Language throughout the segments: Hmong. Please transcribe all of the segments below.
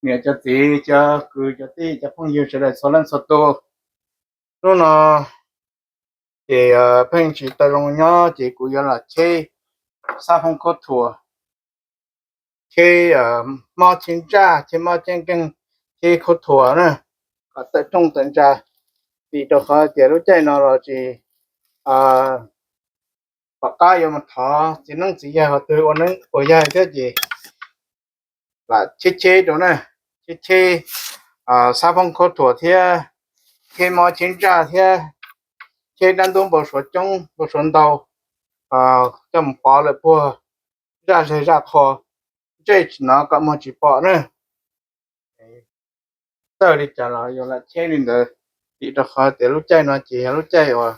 Niam cov txiv cov kwv cov tij cov phooj ywg sawv daws txhua leej txhua tus, hnub no ces pheej tsis tau zoo nyob ces kuv yuav los cheb xab foob khaub thuas, cheb mob cheb ntsaj, cheb mob cheb nkeeg, cheb khaub thuas na, kom tawm rooj tawm ntsa, vim rau qhov tias lub caij no los tsis pom qab yuav mus thov txiv neeb txiv yaig ho twg ua neeb ua yaig thiab ces lam cheb cheb rau na, cheb cheb xab foob khaub thuas thiab cheb mob cheb ntsaj thiab cheb dab ntub npau suav coob npau suav ntau, coj mus pov lawm puag zaj zej zaj qho, ntsej tsis hnov kom muag tsis pom na. Txawj li cas los yuav lam cheb li ntawd, vim rau qhov tias lub caij no ces yog lub caij uas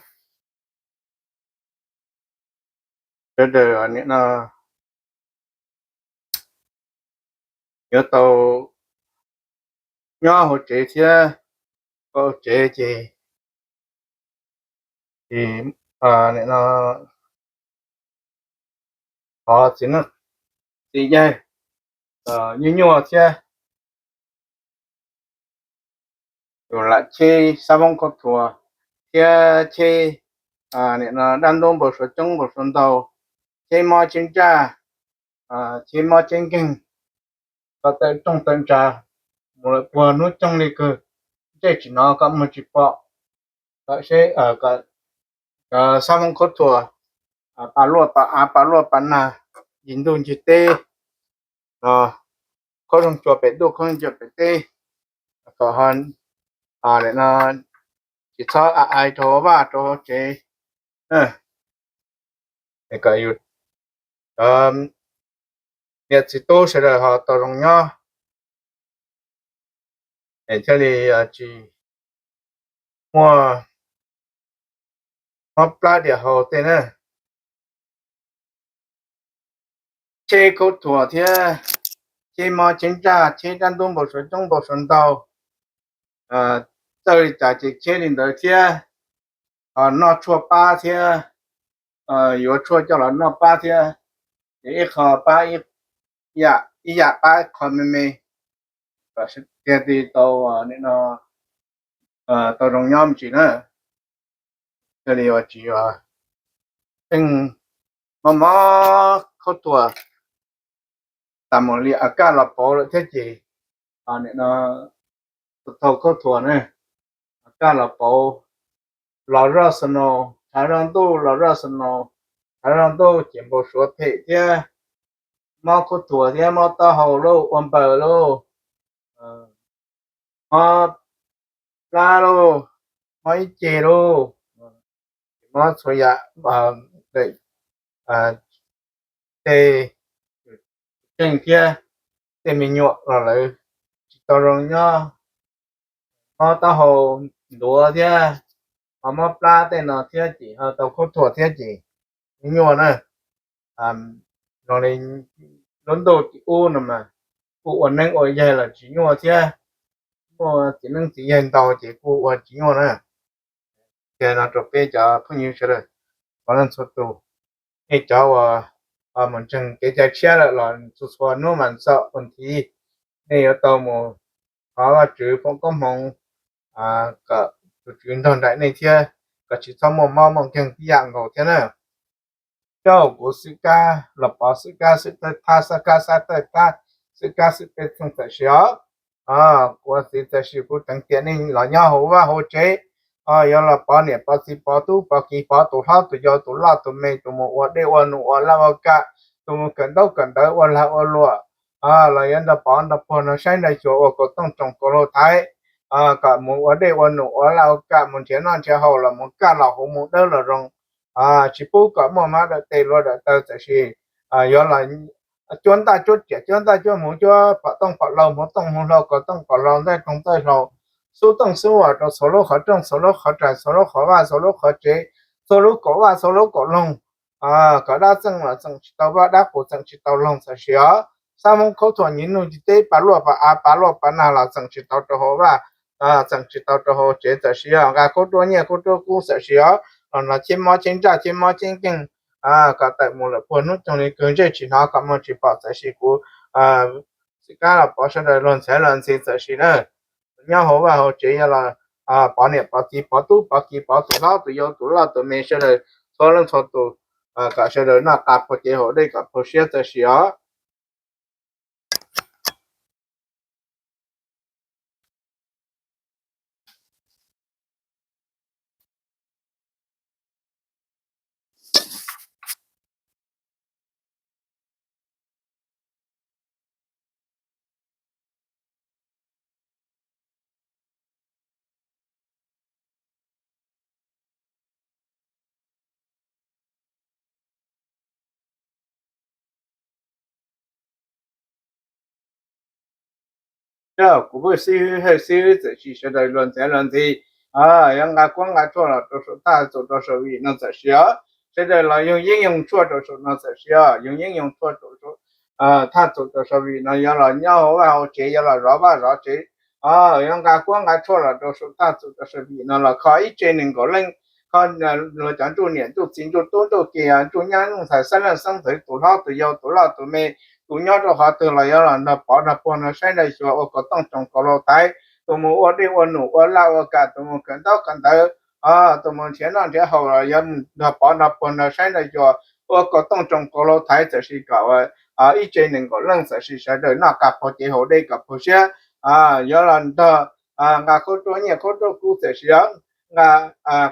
sawv daws nim no yuav tau nyob hauv tsev thiab, hauv tsev ces nim no thov txiv neeb txiv yaig nyuaj nyuaj thiab, yus lam cheb xab foob khaub thuas thiab cheb nim no dab ntub npau suav coob npau suav ntau, cheb mob cheb ntsaj, cheb mob cheb nkeeg, kom tawm rooj tawm ntsa, mus lawm puag hnub coog li kawg, ntsej tsis hnov kom muag tsis pom, kom seb cov xab foob khaub thuas pas luaj pas av pas luaj pas nag, ncig ntuj ncig teb, khaub zoov cua pem ntuj khaub zoov cua pem teb, kom ho tsis txhob a ai rau hauv vaj rau hauv tsev, kom yus cov niam txiv tub sawv daws ho tau zoo nyob, es thiaj li tsis muaj mob plab diam hau tej na. Cheb khaub thuas thiab cheb mob cheb ntsaj, cheb dab ntub npau suav coob npau suav ntau, txawj li cas ces cheb li ntawd thiab, noj tshuaj pab thiab, yuav tshuaj coj los noj pab thiab, ces ib qho pab ib yam pab ib qho me me, kom tiag ti tau, tau zoo nyob me ntsis na. Thiaj li tsis yeej mob mob khaub thuas, tas mus li a kaj los pauv lawm thiab ces nim no thau khaub thuas na, a kaj los pauv, los zoj snow, tshav zoj ntuj los zoj snow, tshav zoj ntuj ces npau suav phem thiab, mob khaub thuas thiab mob taub hau lauj, ua npaws lauj, mob plab lauj, mob ib ce lauj, mob txhua yam, tej tseej thiab tej me nyuam los lawv tsis tau zoo nyob, mob taub hau ntuav thiab, ho mob plab tej no thiab ces ho tau khaub thuas thiab ces nyuaj na. Zoo li lub ntuj tim ub no mas kuj ua neeb ua yaig los tsis nyuaj thiab, muaj txiv neeb txiv yaig ntau ces kuj ua tsis nyuaj na. Tiag no rau peb cov phooj ywg sawv daws, txhua leej txhua tus, nej cov uas mus ntseeg kev cai tshiab lawm los txhua txhua hnub mas ntxaum ua nthi, nej yuav tau mus thov Vajtswv foom koob hmoov kom tus Tswv nrog nraim nej thiab, kom tsis txhob muaj mob muaj nkeeg tib yam nkaus thiab na. Coj kuv xwm kab los pov xwm kab xwm tawj thab, xwm kab xwm tawj thab, xwm kab xwm pej xeej tam sim os. Kuv ua txiv tam sim kuv teev tiam nej los nyob hauv vaj hauv tsev, yuav los pov niam pov txiv pov tub pov kiv pov tus hlob tus yau tus loj tus me tus mus ua dej ua num ua laj ua kam, tus mus kawm ntaub kawm ntawv ua lag ua luam, los yuav nrog pov nrog puag nrog saib nrog xyuas ua kaum tooj tsoom kaum hlau thaiv, kom mus ua dej ua num ua laj ua kam mus nrhiav noj nrhiav haus los mus kaj los huv mus dawb los zoo, tsis pub kom muaj mab dawm tes luag dawm taw tam sim, yuav los cuab ntaj cuab riam cuab ntaj cuab hmuv cuab phom tooj phom hlau hmuv tooj hmuv hlau kaus tooj kaus hlau ntxaij tooj ntxaij hlau, xub tooj xub as rau txhua lub qhov rooj txhua lub qhov rais txhua lub qhov vaj txhua lub qhov tsev, txhua lub kaum vaj txhua lub kaum loog, kom dab txeej los txeem tsis tau vaj dab qus txeem tsis tau loog tam sim os. Xab foob khaub thuas nyiv nuj nyiv teb pas luaj pas av pas luaj pas nag los txeem tsis tau rau hauv vaj, txeem tsis tau rau hauv tsev tam sim os. Nqa khaub ruab nyiaj khaub ruab kub tam sim os, los nrog cheb mob cheb ntsaj cheb mob cheb nkeeg, kom tawm mus lawm puag hnub coog li kawg ntsej tsis hnov kom muag tsis pom tam sim kuv Tsis kab los pov sawv daws luag ntxhi luag ntxhi txawm sis na. Nyob hauv vaj hauv tsev yog los pov niam pov txiv pov tub pov ki pov tus hlob tus yau tus loj tus me sawv daws txhua leej txhua tus, kom sawv daws noj qa puag cev haus dej kom puag siab txawm sis os. Kuv pheej xib hwb hawj xib hwb txawm sis sawv daws luag ntxhi luag ntxhi, yuav nqa kuab nqa tshuaj los rau saum thaj txus rau saum vim no txawm sis os. Sawv daws los yoog yeeb yoog tshuaj rau saum no txawm sis os, yoog yeeb yoog tshuaj rau saum thaj txus rau saum vim no yog los nyob hauv vaj hauv tsev yog los zov vaj zov tsev, yuav nqa kuab nqa tshuaj los rau saum thaj txus rau saum vim no los kho ib tse nees nkaum leej, kho luag cov ntsuj niam ntsuj txiv ntsuj tub ntsuj ki ntsuj nyab ntsuj ntxhais xeeb leej xeeb ntxwv tus hlob tus yau tus loj tus me, tus nyob rau qhov twg los yuav los nrog pov nrog puag nrog saib nrog xyuas ua kaus tooj tsoom kaus hlau thaiv, tus mus ua dej ua num ua laj ua kam tus mus kawm ntaub kawm ntawv, tus mus nrhiav noj nrhiav haus los yuav nrog pov nrog puag nrog saib nrog xyuas ua kaus tooj tsoom kaus hlau thaiv txawm sis kom ib tse nees nkaum leej txawm sis sawv daws noj qa puag cev haus dej kom puag siab, yuav los nrog nqa khaub ruab nyiaj khaub ruab kub txawm sis os, nqa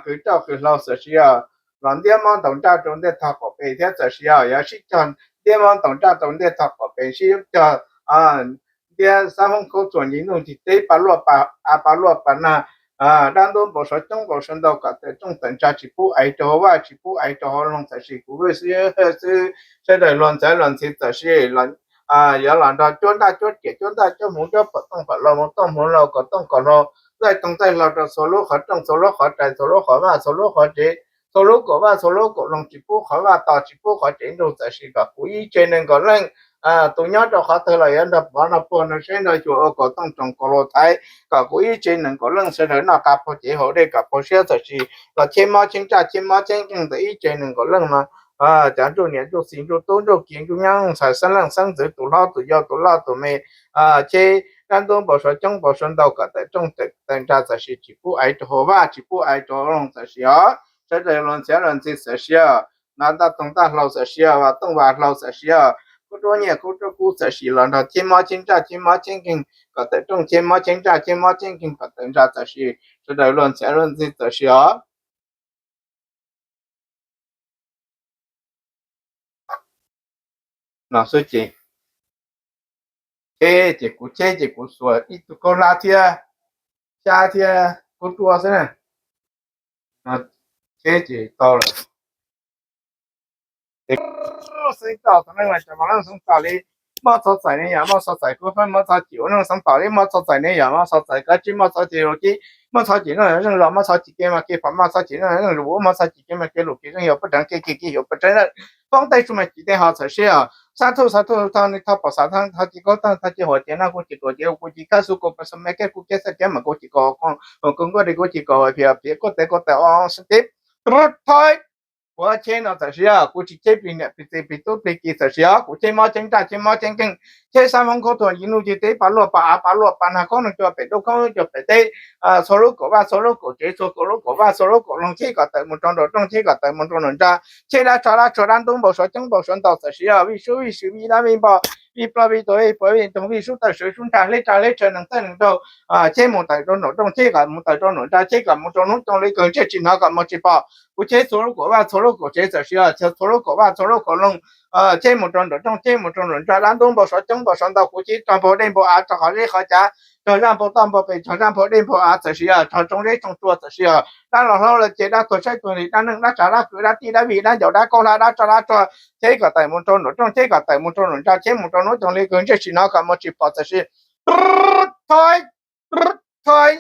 qws rauj qws hlau txawm sis os, los ntiab mob ntaus nraj rau ntej tog qaum pes thiab txawm sis os, yuav sib cog ntiab mob ntaus nraj rau ntej tog qaum pes sib cog ntiab xab hoob khaub txuas nce nuj nce teb pa luaj pa av pa luaj pa nag, dab ntub npau suav coob npau suav ntau kom tawm rooj tawm ntsa tsis pub aiv rau hauv vaj tsis pub aiv rau hauv loog txawm sis kuv pheej xib hwb hawj xib hwb sawv daws luag ntxhi luag ntxhi txawm sis yuav los nrog cuab ntaj cuab riam cuab ntaj cuab hmuv cuab pom tooj pom hlau mus tooj hmuv hlau kom tooj kom hlau, txaij tooj txaij hlau rau txhua lub qhov rooj txhua lub qhov rais txhua lub qhov vaj txhua lub qhov tsev, txhua lub kaum vaj txhua lub kaum loog tsis pub qhov vaj to tsis pub qhov tsev ntug txawm sis kom kuv ib tse nees nkaum leej, tus nyob rau qhov twg los yuav nrog pov nrog puag nrog saib nrog xyuas ua kaus tooj tsoom kaus hlau thaiv kom kuv ib tse nees nkaum leej sawv daws noj qa puag cev haus dej kom puag siab txawm sis los cheb mob cheeb tsaj cheb mob cheeb nkeeg ntawm ib tse nees nkaum leej no, cov ntsuj niam ntsuj txiv ntsuj tub ntsuj ki ntsuj nyab ntsuj ntxhais xeeb leej xeeb ntxwv tus hlob tus yau tus loj tus me, cheb dab ntub npau suav coob npau suav ntau kom tawm rooj tawm ntsa txawm sis tsis pub aiv rau hauv vaj tsis pub aiv rau hauv loog txawm sis os, sawv daws luag ntxhi luag ntxhi txawm sis os, nqa ntaj toog ntaj hlau txawm sis os, vas tooj vas hlau txawm sis os, khaub ruab nyiaj khaub ruab kub txawm sis los nrog cheb mob cheeb tsaj cheb mob cheeb nkeeg kom tawm rooj cheb mob cheeb tsaj cheb mob cheeb nkeeg kom tawm ntsa txawm sis sawv daws luag ntxhi luag ntxhi txawm sis os. No xwb ces cheb ces kuv cheb ces kuv xuas ib tug kaub hlab thiab xyab thiab kub ruab xwb na. Cheb ces tau lawm. Xeeb tau tau neej los cov mas leej xeeb tau li, muaj txhov txais ne yom muaj txhov txais kuv pheej muaj txhov cim ua neej xeeb tau li, muaj txhov txais ne yom muaj txhov txais kab tsib muaj txhov cim ua kib, muaj txhov cim neej zeej zos muaj txhov cim kev mas kev pom muaj txhov cim neej zeej lus muaj txhov cim kev mas kev lus kev zeej yuav pub reev kev kev kev yuav pub reev lawm. Foob tej su mas cim tej ho txhawm siab os. Xab thuj xab thuj tau ne tau pom xav tau txhov cim kaub tau txhov cim huam ces no kuv cim kaum ces kuv cim kab xu kaum pas xu me kej kuv kej xaj kiab mas kuv cim kaum, kuv nkuaj de kuv cim kaum huam phiab phiab kuj tes kuj tes o sib tib. Thov kuv cheb no txawm siab, kuv tsis cheb plig niam plig txiv plig tub plig ki txawm siab, kuv cheb mob cheeb tsaj cheb mob cheeb nkeeg, cheb xab hoob khaub thuas yim nuj yim teb pa luaj pa av pa luaj pa nag khaub noog cua pem dub khaub cua pem teb, txhua lub kaum vaj txhua lub kaum tsev txhua kaum lub kaum vaj txhua lub kaum loog cheb kom tawm mus rau nraum rooj cheb kom tawm mus rau nraum nra, cheb dab tsho dab tshuav dab ntub npau suav coob npau suav ntau txawm siab, vij sub vij sw vij dab vij npog vij plob vij tuag vij puav vij ntug vij sub tawg sub sub nrag hleb rag hleb tshaw neeg txawj neeg raug, cheb mus tawm rau nraum rooj cheb kom mus tawm rau nraum nra cheb kom mus rau hnub coog li kawg ntsej tsis hnov kom mus tsis pom. Kuv cheb txhua lub kaum vaj txhua lub kaum tsev txawm siab, txhua lub kaum vaj txhua lub kaum loog, cheb mus rau nraum rooj cheb mus rau nraum nra dab ntub npau suav coob npau suav ntau kuv cheb rog npau dej npau av rog qhov zeb qhov cav, rog zaj npau toj npau pes rog zaj npau dej npau av txawm siab, rog tsoo zeb tsoo tsua txawm siab, dab los hlob los ces dab tuag saib tuag li dab neeg dab tsav dab kwv dab tij dab vij dab ncaus dab kaub hlab dab tsoj dab tsua, cheb kom tawm mus rau nraum rooj cheb kom tawm mus rau nraum nra cheb mus rau hnub coog li kawg ntsej tsis hnov kom mus tsis pom txawm siab. Thov, thov,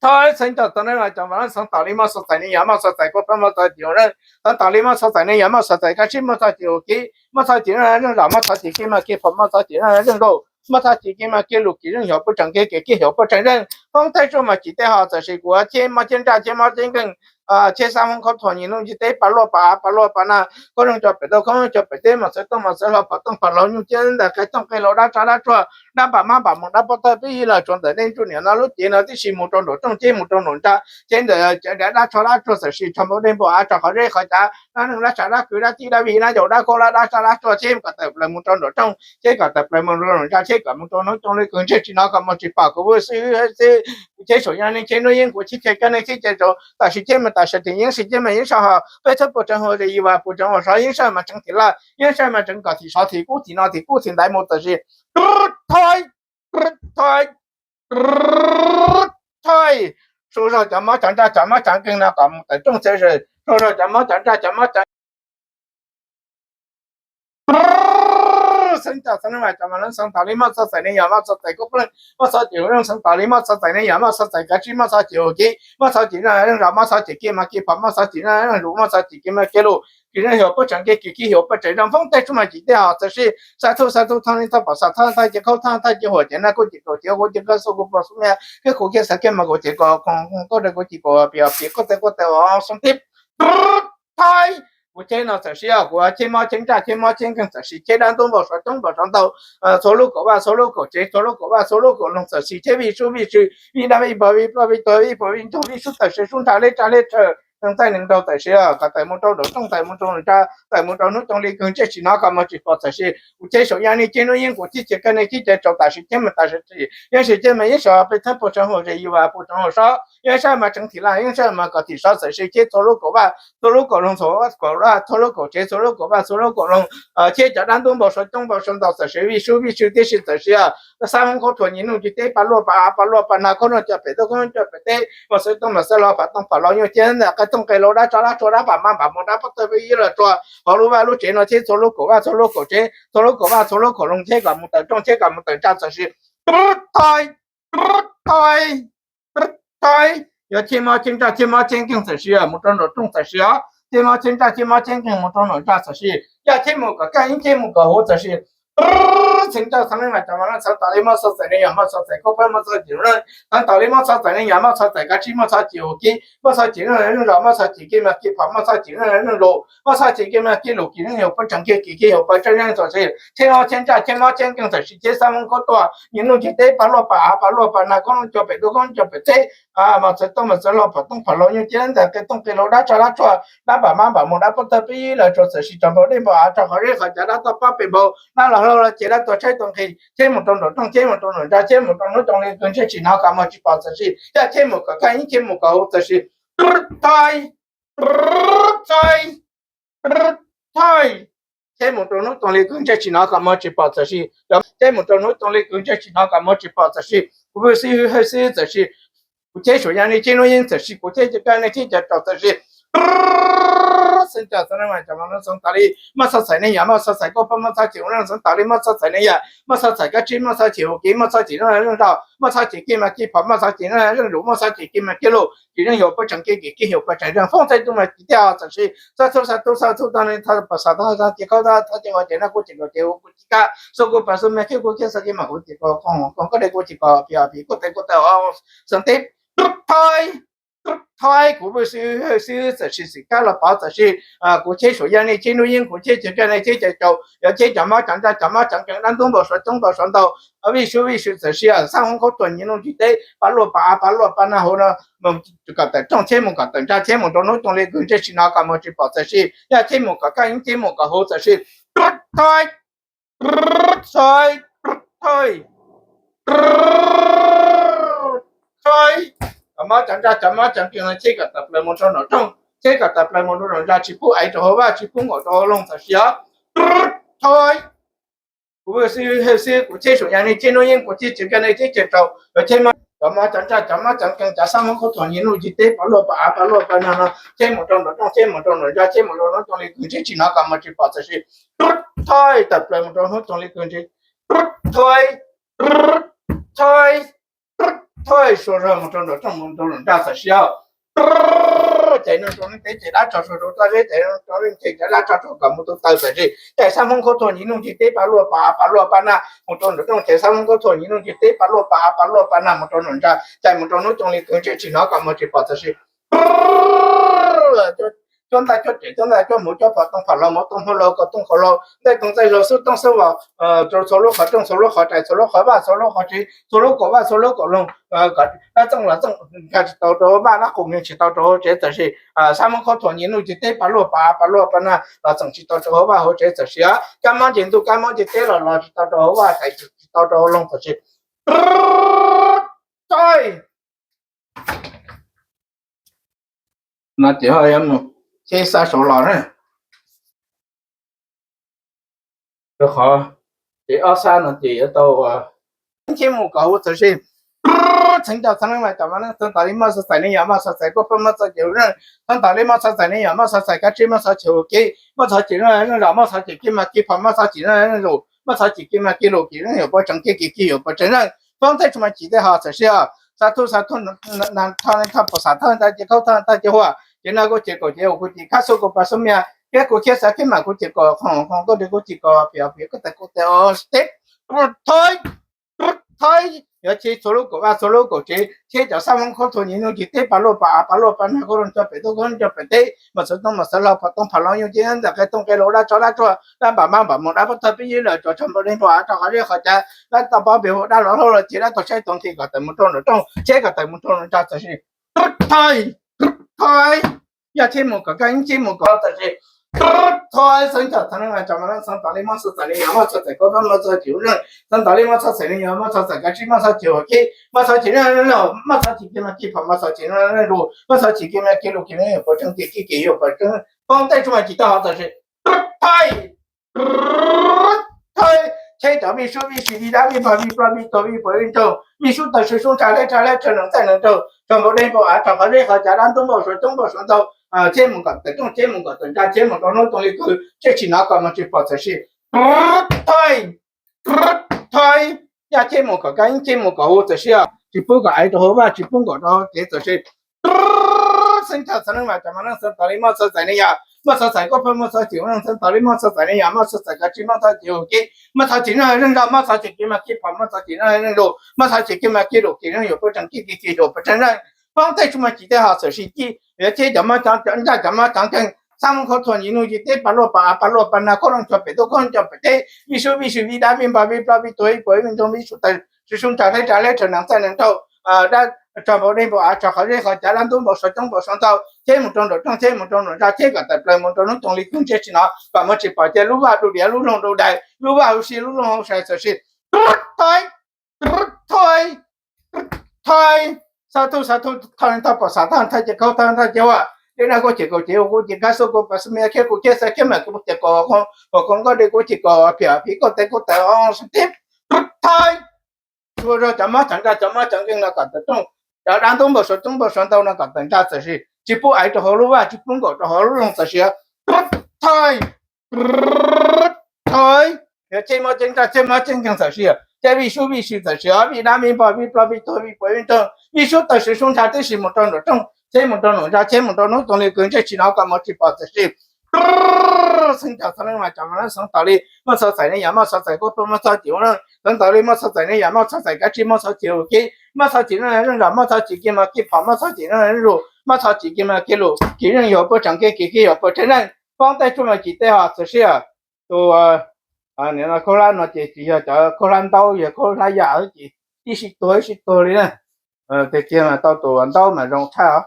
thov xeeb tau tau neej los cov mas leej xeeb tau li muaj txhov txais ne yom muaj txhov txais kuv pheej muaj txhov cim ua neej, xeeb tau li muaj txhov txais ne yom muaj txhov txais kab tsib muaj txhov cim ua kib muaj txhov cim neej zeej zos muaj txhov cim kev mas kev pom muaj txhov cim neej zeej zaum muaj txhov cim kev mas kev lus kev zeej yuav pub reev kev kev kev yuav pub reev zeej foob tej su mas cim tej ho txawm siab kuv cheb mob cheb ntsaj cheb mob cheb nkeeg, Cheb xab hoob khaub thuas nyim nuj ntsig teb pas luaj pas av pas luaj pas nag, khaub noog cov pem toj khaub noog cov pem teb, mos txawv tooj mos txawv hlau phom tooj phom hlau nyuj ciab ntawm qe tooj qe hlau dab tsov dab tshuaj dab npam mab npam moos dab pob tawj pib yib lawm tsuas ntawm nej ntsuj niam no lub cev no tib si mus rau nraum rooj ceb mus rau nraum ntsa ceb ntawm cov dab tsov dab tshuaj txawm sis rho npau dej npau av rho qhov zeb qhov cav dab neeg dab tshav dab kwv dab tij dab vij dab ncaus dab khaub dab dab tsov dab tshuaj ceb kom tawm plaws mus rau nraum rooj ceb kom tawm plaws mus rau nraum ntsa ceb kom mus rau hnub cooj li kws ntseg tsis hnov kom mus tsis pom kuv xwb xwb. Kuv cheb saum yaj neeg cheb hnub yeeb kuv cheb chaw kaj neeg cheb chaw tsaus tam sim cheb mas tam sim tim yeeb sim cheb mas yeeb sab hos peb thawb puas tseev hauv zes yis vas puas tseev hauv sov yeeb sab mas tseev tim laj yeeb sab mas tseev kom tim sov tim kub tim no tim kub tim ntaiv mus tam sim thoi thoi thoi. Su zog cov mob cov nraj cov mob cov nkeeg no kom mus tawm rooj txhawv zes, su zog cov mob cov nraj cov mob cov xeeb coj xeeb mas cov mas leej xeev tau li mob txhob txais neeg yog mob txhob txais kub pheej mob txhob cim leej xeev tau li mob txhob txais neeg yog mob txhob txais kav tsij mob txhob cim hauv kiv mob txhob cim leej leej zos mob txhob cim kiv mas kiv phom mob txhob cim leej leej lus mob txhob cim kiv mas kiv lus kiv leej xyov puab tseem kiv kiv kiv xyov puab tseem zoo foob tej tsuj mas cim tej hom txawm sis xa thuj xa thuj thoj li thoj pom xa thoj thoj cia khaub thoj thoj cia huam cia naj kuj cim kaum cia huv cia koj xu kuv pom xu mia kiag kuv kiag xav kiag mas kuv cim kaum koom koom koj rau kuv cim kaum piam piam koj tes koj tes os xoo tib thoj. Kuv cheb no txawm sis kuv cheb mob cheb nraj cheb mob cheb nkeeg txawm sis cheb dab ntub npau suav coob npau suav ntau txhua lub kaum vaj txhua lub kaum tsev txhua lub kaum vaj txhua lub kaum loog txawm sis cheb vij sub vij sw vij dab vij pog vij ploj vij tuag vij puam vij ntoog vij sub tawm sawv sub nrha leb tsa leb tshaw neeg txaij neeg nraug txawm sis kom tawm mus rau nraum rooj tawm mus rau nraum ntsa tawm mus rau hnub cooj li kws ntsej tsis hnov kom mus tsis pom txawm sis kuv cheb saum yaj neeg cheb hnub yeeb kuv cheb chaw kaj neeg cheb chaw tsaus tam sim cheb mas tam sim yeeb sim cheb mas yeeb sab peb thawb puas tseev hauv zes yis vas puas tseev hauv sov yeeb sab mas tseev tim laj yeeb sab mas kom tim sov txawm sis cheb txhua lub kaum vaj txhua lub kaum loog txhua kaum vaj txhua lub kaum tsev txhua lub kaum vaj txhua lub kaum loog cheb cov dab ntub npau suav coob npau suav ntau txawm sis vij sub vij sw tib si txawm sis xab hoob khaub thuas nyim nuj ntsig teb pas luaj pas av pas luaj pas nag khaub noog coj pem toj khaub noog coj pem teb mos txawv tooj mos txawv hlau phom tooj phom hlau nyuj ciab ntawm qe tooj qe hlau dab tsov dab tshuaj dab npam mab npam moos dab pob tawj pib yib lawm tsuas hauv lub vaj lub tsev no cheb txhua lub kaum vaj txhua lub kaum tsev txhua lub kaum vaj txhua lub kaum loog cheb kom mus tawm rooj cheb kom mus tawm ntsa txawm sis thoi thoi thoi. Yog cheb mob cheb nraj cheb mob cheb nkeeg txawm sis mus rau nraum rooj txawm sis os, cheb mob cheb nraj cheb mob cheb nkeeg mus rau nraum ntsa txawm sis, yog cheb mus kom kaj yeeb cheb mus kom huv txawm sis xeev coj xeev neeg mas cov mas leej xeev tau li mob txhob txais neeg yog mob txhob txais kub pheej mob txhob cim leej xeev tau li mob txhob txais neeg yog mob txhob txais kav tsij mob txhob cim hauv kiv mob txhob cim leej leej zos mob txhob cim kiv mas kiv phom mob txhob cim leej leej lus mob txhob cim kiv mas kiv lus kiv leej yug puab tseem kiag kiv kiv yug puab tseem yeej txawm sis cheb mob cheb nraj cheb mob cheb nkeeg txawm sis cheb xab hoob khaub thuas nyim nuj ntsig teb pas luaj pas av pas luaj pas nag khaub noog cov pem toj khaub noog cov pem teb mos txawv tooj mos txawv hlau phom tooj phom hlau nyuj ciab ntawm qe tooj qe hlau dab tsov dab tshuaj dab npam mab npam moos dab pob tawj pib yib lawm tsuas txawm sis rho npau dej npau av rho qhov zeb qhov cav dab toj pob pem npau dab los hlau los ces dab tuag tshaib tuag nqhis cheb mus rau nraum rooj cheb mus rau nraum ntsa cheb mus rau hnub cooj li kws ntsej tsis hnov kom mus tsis pom txawm sis, yog cheb mus kom kaj yeeb cheb mus kom huv txawm sis thoi thoi thoi. Cheb mus rau hnub cooj li kws ntsej tsis hnov kom mus tsis pom txawm sis, cheb mus rau hnub cooj li kws ntsej tsis hnov kom mus tsis pom txawm sis, kuv vwj xib hwb hawj xib hwb txawm sis, kuv cheb saum yaj neeg cheb hnub yeeb txawm sis, kuv cheb chaw kaj neeg cheb chaw tsaus txawm sis. Xeeb coj xeev neeg mas cov mas leej xeev tau li mob txhob txais neeg yog mob txhob txais kub pheej mob txhob cim leej xeev tau li mob txhob txais neeg yog mob txhob txais kav tsij mob txhob cim hauv kiv mob txhob cim leej leej zos mob txhob cim kiv mas kiv phom mob txhob cim leej leej lus mob txhob cim kiv mas kiv lus kiv leej yug puab tseem kiag kiv kiv yug puab tseem zoo foob tej tsuj mas cim tej hom txawm sis xab thuj xab thuj xab thuj toj neeg thoj pom xav thoj xav cia khaub thoj cia ua ces noj kuj cim kaus ces huv kuj cim kaj xu kuj pas xu me kiag kuj kiag xav kiag mas kuv cim kaus koom koom koj dej kuv cim kaus pim pim kuj tes kuj tes xeev teb thoi thoi. Kuv vwj xib hwb hawj xib hwb txawm sis xim kab los pov txawm sis, kuv cheb saum yaj neeg cheb hnub yeeb kuv cheb chaw kaj neeg cheb chaw tsaus yog cheb cov mob cov nraj cov mob cov nkeeg dab ntub npau suav coob npau suav ntau vij sub vij sw txawm sis xab hoob khaub thuas nyim nuj ntsig teb pas luaj pas av pas luaj pas nag hauv no kom tawm rooj cheb mus kom tawm ntsa cheb mus rau hnub cooj li kws ntsej tsis hnov kom mus tsis pom txawm sis, yog cheb mus kom kaj yeeb cheb mus kom huv txawm sis thoi thoi thoi thoi. Cov mob cov nraj cov mob cov nkeeg no cheb kom tawm plaws mus rau nraum rooj cheb kom tawm plaws mus rau nraum ntsa tsis pub aiv rau hauv vaj tsis pub nkaum rau hauv loog txawm sis os thoi. Kuv vwj xib hwb hawj xib hwb kuv cheb saum yaj neeg cheb hnub yeeb kuv cheb chaw kaj neeg cheb chaw tsaus yog cheb mob cov mob cov nraj cov mob cov nkeeg cov xab hoob khaub thuas nyim nuj ntsig teb pas luaj pas av pas luaj pas nag no cheb mus rau nraum rooj cheb mus rau nraum ntsa cheb mus rau hnub cooj li kws ntsej tsis hnov kom mus tsis pom txawm sis thoi tawm plaws mus rau hnub cooj li kws ntsej thoi thoi thoi sua zog mus rau nraum rooj mus rau nraum ntsa txawm sis os. Ces nug rau neeg teb ces dab tsov sua rau toj zeb ces rau neeg teb ces dab tsov sua kom mus tus taw txawm sis ces xab hoob khaub thuas nyim nuj ntsig teb pas luaj pas av pas luaj pas nag mus rau nraum rooj ces xab hoob khaub thuas nyim nuj ntsig teb pas luaj pas av pas luaj pas nag mus rau nraum ntsa ces mus rau hnub cooj li kws ntsej tsis hnov kom mus tsis pom txawm sis cuab ntaj cuab riam, cuab ntaj cuab hmuv, cuab phom tooj phom hlau, hmuv tooj hmuv hlau, kaus tooj kaus hlau, ntej tooj ntxaij hlau, xub tooj xub vau, rau txhua lub qhov rooj, txhua lub qhov rais, txhua lub qhov vaj, txhua lub qhov tsev, txhua lub kaum vaj, txhua lub kaum loog, dab txooj los txooj nkag tsis tau rau hauv vaj, dab qus nkag tsis tau rau hauv tsev, tab sis xab mob khaub thuas nyiv nuj ci teb pas luaj pas av pas luaj pas nag los txooj tsis tau rau hauv vaj hauv tsev, tab sis kab mob nce ntuj kab mob nce teb los los tsis tau rau hauv vaj, rais tsis tau rau hauv loog, tab sis no ces ho yuav mus cheb sab saud los na. Rau qhov ces ob sab no ces yuav tau ua cheb mus kom huv txawm sis txheev cov txheev neej mas cov mas neej txheev tas li maj txhov txais neej yog maj txhov txais kub pab maj txhov cim neej txheev tas li maj txhov txais neej yog maj txhov txais kab tsib maj txhov cim huv kib maj txhov cim neej zaum maj txhov cim kib mas kib phom maj txhov cim neej lus maj txhov cim kib mas kib lus kib neej yuav puas tseev kib kib kib yuav puas tseev neej foob tej tsuj mas cim tej ho txawm sis os xav thuj xav thuj thoj neej thoj pom xav thoj ntag ces khaub thoj ntag ces huam ces no kuv ces kaum ces kuv ces khab xub kuv pas xub mia thiab kuv thiab xav thiab mas kuv ces kaum qhov qhov kuj li kuv ces kaum piam piam kuj tais kuj tais os teb thoi thoi yuav cheb txhua lub kaum vaj txhua lub kaum tsev cheb cov xab mob khaub thuas nyiv nuj ci teb pas luaj pas av pas luaj pas nag khaub loog cog pem tub khaub cog pem teb mas xav tooj mas xav hlau phom tooj phom hlau yooj ci ntawm qe tooj qe laus dab tsov dab tshuaj dab npam mab npam mus dab pob thawj pib yib lawm tsuas tshog npaum li npaum av rau qhov zeb qhov cav dab tau pob npe hu dab los hlob los ci dab tau saib toov nthi kom tawm mus rau nram rooj cheb kom tawm mus rau nram ntsa txawm sis thoi thoi yog cheb mus kom kaj ib cheb mus kom txawm sis thoi xeeb txheev neej mas cov mas neej txheev tas li maj txhov txais neej yog maj txhov txais kub pab maj txhov cim neej txheev tas li maj txhov txais neej yog maj txhov txais kab tsib maj txhov cim huv kib maj txhov cim neej maj txhov cim kib mas kib phom maj txhov cim neej lus maj txhov cim kib mas kib lus kib neej yuav puas tseev kib kib kib yuav puas tseev foob tej tsuj mas cim tej ho txawm sis thoi thoi cheb cov vij sub vij si vij dab vij npog vij ploj vij tuag vij puas vij nraug vij sub tawg sub sub ntsha hleb ntsha hleb rhawv nees txaij nees nraug rog npaum dej npaum av rog qhov zeb qhov cav dab ntub npaum suav coob npaum suav ntau cheb mus kom tawm rooj cheb mus kom tawm ntsa cheb mus rau hnub tooj li kawg ntsej tsis hnov kom mus tsis pom txawm sis thoi thoi yog cheb mus kom kaj ib cheb mus kom huv txawm sis os tsis pub kom aiv rau hauv vaj tsis pub nkaum rau hauv kev txawm sis xeeb txheev neej mas cov mas neej txheev tas li maj txhov txais neej yog maj txhov txais kub pab maj txhov cim neej txheev tas li maj txhov txais neej yog maj txhov txais kab tsib maj txhov cim huv kib maj txhov cim neej neej zaum maj txhov cim kib mas kib phom maj txhov cim neej neej lus maj txhov cim kib mas kib lus kib neej yuav puas tseev kib kib kib yuav puas tseev neej foob tej tsuj mas cim tej ho txawm sis ci yuav cheb cov maj cov ncaj cov maj cov nkeeg xab mob khaub thuas nyiv nuj ci teb pas luaj pas av pas luaj pas nag khaub loog cog pem tub khaub loog cog pem teb vij sub vij si vij dab vij npog vij ploj vij tuag vij puas vij nraug vij sub tawg sub sub ntsha hleb ntsha hleb rhawv nees txaij nees nraug dab rog npaum dej npaum av rog qhov zeb qhov cav dab ntub npaum suav coob npaum suav ntau cheb mus rau nram rooj cheb mus rau nram ntsa cheb kom tawm plaws mus rau hnub tooj li kawg ntsej tsis hnov kom mus tsis pom cia lub vaj du diav lub loog du dais lub vaj hauv si lub loog hauv sai txawm sis thoi thoi thoi xav thuj xav thuj thoj neej thoj pom xav thoj ntag ces khaub thoj ntag ces huam li no kuv ces kaum ces kuv ces kab xub kuv pas xub mia khiab kuv khiab xav khiab mas kuv ces kaum kaum kaum nkauj li kuv ces kaum phiam phiv kuj tais kuj tais os tib thoi tsuas rau cov mob cov nraj cov mob cov nkeeg no kom tawm rooj cov dab ntub npaum suav coob npaum suav ntau no kom tawm ntsa txawm sis tsis pub aiv rau hauv lub vaj tsis pub nkaum rau hauv lub loog txawm sis thoi thoi yog cheb mob cheb nraj cheb mob cheb nkeeg txawm sis cheb vij sub vij si txawm sis vij dab vij npog vij ploj vij tuag vij puas vij nraug vij sub tawg sub sub ntsha tib si mus rau nram rooj cheb mus rau nram ntsa cheb mus rau hnub tooj li kawg ntsej tsis hnov kom mus tsis pom txawm sis xeeb cov txheev neej mas cov mas neej txheev tas li maj txhov txais neej yog maj txhov txais kub pab maj txhov cim neej txheev tas li maj txhov txais neej yog maj txhov txais kab tsib maj txhov cim huv kib maj txhov cim neej neej zaum maj txhov cim kib mas kib phom maj txhov cim neej lus maj txhov cim kib mas kib lus kib neej yuav puas tseev kib kib kib yuav puas tseev neej foob tej tsuj mas cim tej ho txawm sis tus khaub hlab no ces tsis yog cov khaub hlab ntaub yog khaub hlab yam xwb ces ib sij tuag ib sij tuag li na. Tiag tiag mas tau tus ntaub mas zoo tshaj os.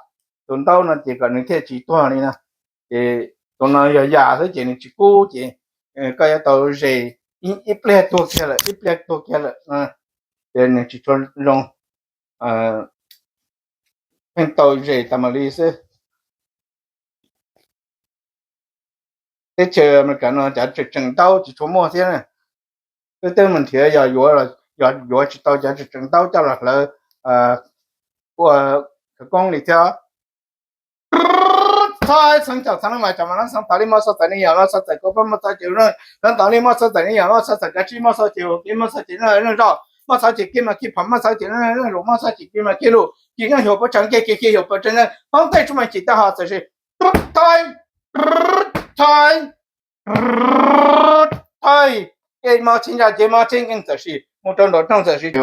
Tus ntaub no ces kom nws thiaj tsis tuag li na. Ces tus no yog yam xwb ces nws tsis kub ces koj yuav tau zes ib pliag tuag kiag lawm ib pliag tuag kiag lawm ces nws tsis tshua zoo. Pheej tau zes tas mam li xwb. Teb chaws Amelikas no cov tseem tseem ntaub tsis tshua muaj thiab na. Twb twb mus nrhiav yog yuav, yog yuav tsis tau cov tseem tseem ntaub coj los hlawv ua khawv koob li thiab. Txhob xeeb txhob xeeb mas cov mas neej txheev tas li maj txhov txais neej yog maj txhov txais kub pab maj txhov cim neej txheev tas li maj txhov txais neej yog maj txhov txais kab tsib maj txhov cim huv kib maj txhov cim neej zaum maj txhov cim kib mas kib phom maj txhov cim neej neej lus maj txhov cim kib mas kib lus kib neej yuav puas tseev kib kib kib yuav puas tseev neej foob tej tsuj mas cim tej ho txawm sis thoi thoi thoi ces mob tsheb nraj ces mob tsheb nkeeg txawm sis mus rau nram rooj txawm sis